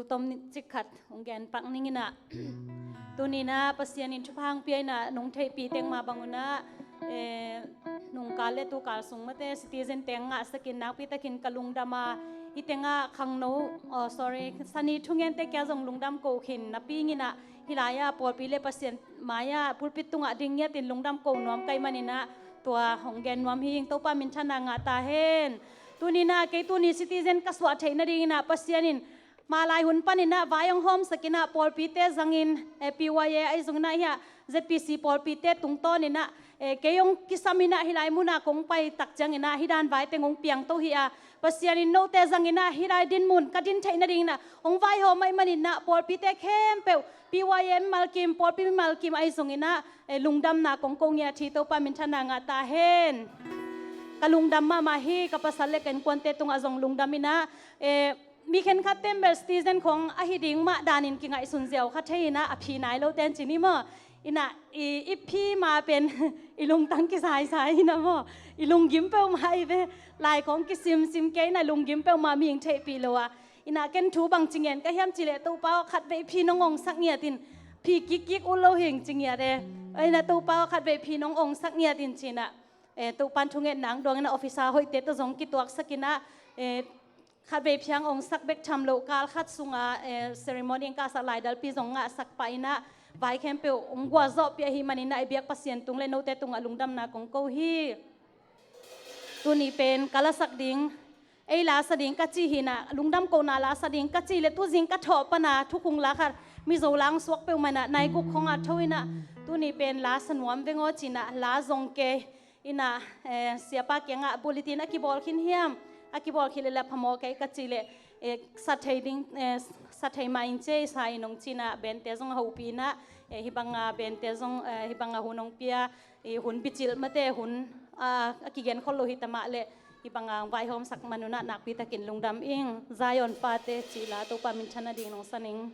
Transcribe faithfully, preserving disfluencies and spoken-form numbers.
Tom ni cik khat hong gen pak ning inah, tuni inah Pasian in thupha hong pia inah nong theihpih teng mah bang unah, eh, nungkal le tukal sung mate citizen teng ngahsakin nakpi takin ka lungdam a, hih tengah khangno, oh, sorry, sani thungente kia zong lungdam ko khin napi inah, hih lai-ah pawlpi le Pasian mai-ah pulpit tungah ding ngiatin lungdam ko nuam ka hih man inah tua hong gen nuam hi ing. Topa minthanna ngah ta hen. Tuni inah kei tuni citizen ka suah theih nading inah Pasian in mah lai hun pan inah vai hong hawmsak inah pawlpite zangin, eh, P Y A ahi zong inah hih ah Z P C pawlpite tungtawn inah, eh, kei hong kisam inah hih lai munah kong pai tak ciang inah hih dan vai teng hong piangto hi a, Pasian in note zang inah hih lai dinmun ka din theih nading inah hong vaihawm ahih man inah pawlpite khempeuh P Y A mimal kim, pawlpi mimal kim ahi zong inah, eh, lungdamna kong ko ngiat hi. Topa minthanna ngah ta hen. Ka lungdam mahmah hi, ka pasal le ka innkuante tungah zong lungdam inah, eh, mi khenkhat ten bel citizen khong ahi ding mah danin kingaihsun ziau kha thei inah a phi nai lo ten ci ni maw? Inah i, i phi ma pen i lungtang kisaisai inah maw? I lunggim peuhmah i ve, lai khong kisimsim kei inah lunggim peuhmah mihing theihpih lo a. Inah ken thu bang ci ngen ka hiam cih leh Topa aw khatvei phi nong ongsak ngiatin, phi kikkik uh lo hing ci ngiat e. Inah Topa aw khatvei phi nong ongsak ngiatin ci inah, eh, Topan thungetna ang duang inah officer hoihte tawh zong kituaksak inah, eh, khatvei phi hong ongsak bek tham loh kal khat sungah, eh, ceremony hong kahsak laidalpi zong ngahsak pah inah vai khempeuh hong gualzawhpih ahih man inah i biak Pasian tung le note tungah lungdamna kong ko hi. Tuni pen ka lasak ding, ei lasa ding ka ci hi inah, lungdam kohna lasa ding ka ci le tuzing ka thawh pana thukhung la khat Mizo lang suak peuhmah inah naiguk khong a tho inah tuni pen lasa nuam veng aw ci inah la zong kei inah, eh, siapa kiangah bulletin a kibawl khin hiam? A kibawl khit leh la phamawh kei ka cih leh, eh, sa thei ding, eh, sa thei mah in ci ei sa in hong ci inah bente zong a hopih inah, eh, hih banga bente zong, eh, hih banga hun hong pia, eh, hun bicilh mate hun, ah, a kigen khol lo hi ta mah leh hih banga hong vaihawmsak man unah nakpi takin lungdam ing. Zion pate cih la Topa minthan nading nong sa ning.